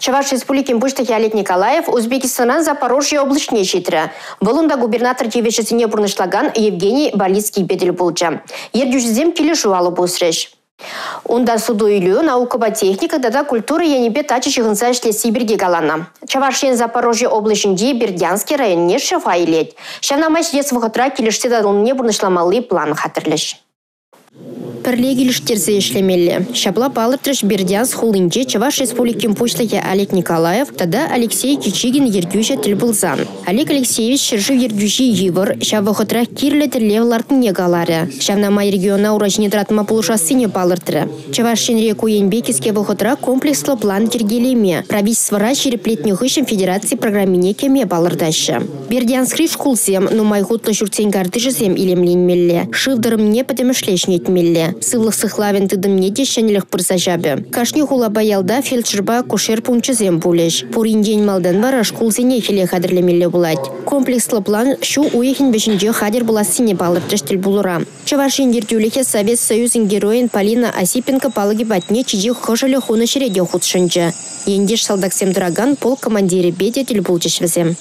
Чӑваш Республикин Пуҫлӑхӗ Олег Николаев Узбекистанран Запорожье облаҫне ҫитрӗ. Вӑл унта губернатор тивӗҫӗсене пурнӑҫлакан Евгений Балицкийпе тӗл пулчӗ. Ертӳҫӗсем килӗшӳ алӑ пусрӗҫ. Унта суту-илӳ, наукӑпа техника тата культура енӗпе тачӑ ҫыхӑнса ӗҫлесси пирки каланӑ. Чӑваш Ен Запорожье облаҫӗнчи Бердянски районне шефа илет. Ҫавна май ҫитес вӑхӑтра килӗшсе татӑлнине пурнӑҫламалли план хатӗрлӗҫ. Пӗрле килӗштерсе ӗҫлемелле. Ҫапла палӑртрӗҫ Бердянск хулинче Чӑваш Республикин Пуҫлӑхӗ Олег Николаев тата Алексей Кичигин ертӳҫӗ тӗл пулсан. Олег Алексеевич ҫӗршыв ертӳҫи йывӑр, ҫав вӑхӑтрах кирлӗ тӗллев лартнине каларӗ. Ҫавна май региона ура ҫине тӑратма пулӑшассине палӑртрӗ. Чӑваш Енре ку енпе кӗске вӑхӑтра комплекслӑ план йӗркелеме, правительствӑра ҫирӗплетнӗ хыҫҫӑн федераци программине кӗме палӑртаҫҫӗ. Бердянскри шкулсем, нумай хутлӑ ҫуртсен картишӗсем илемленмелле, шыв тӑрӑмне пӗтӗмӗшле ҫӗнетмелле. Сывлӑх сыхлавӗн тытӑмне те ҫӗнӗлӗх пырса ҫапӗ. Кашни хулапа ялта фельдшерпа акушер пункчӗсем пулӗҫ. Пуринчен малтан вара шкулсене хӗле хатӗрлемелле пулать. Комплекслӑ план ҫу уйӑхӗн вӗҫӗнче хатӗр пулассине палӑртрӗҫ тӗл пулура. Чӑваш Ен ертӳлӗхӗ Совет Союзӗн Геройӗн Полина Осипенко палӑкӗ патне чечек кӑшӑлӗ хунӑ ҫӗре те хутшӑнчӗ. Ентеш салтаксем тӑракан полк командирӗпе те тӗл пулчӗҫ вӗсем.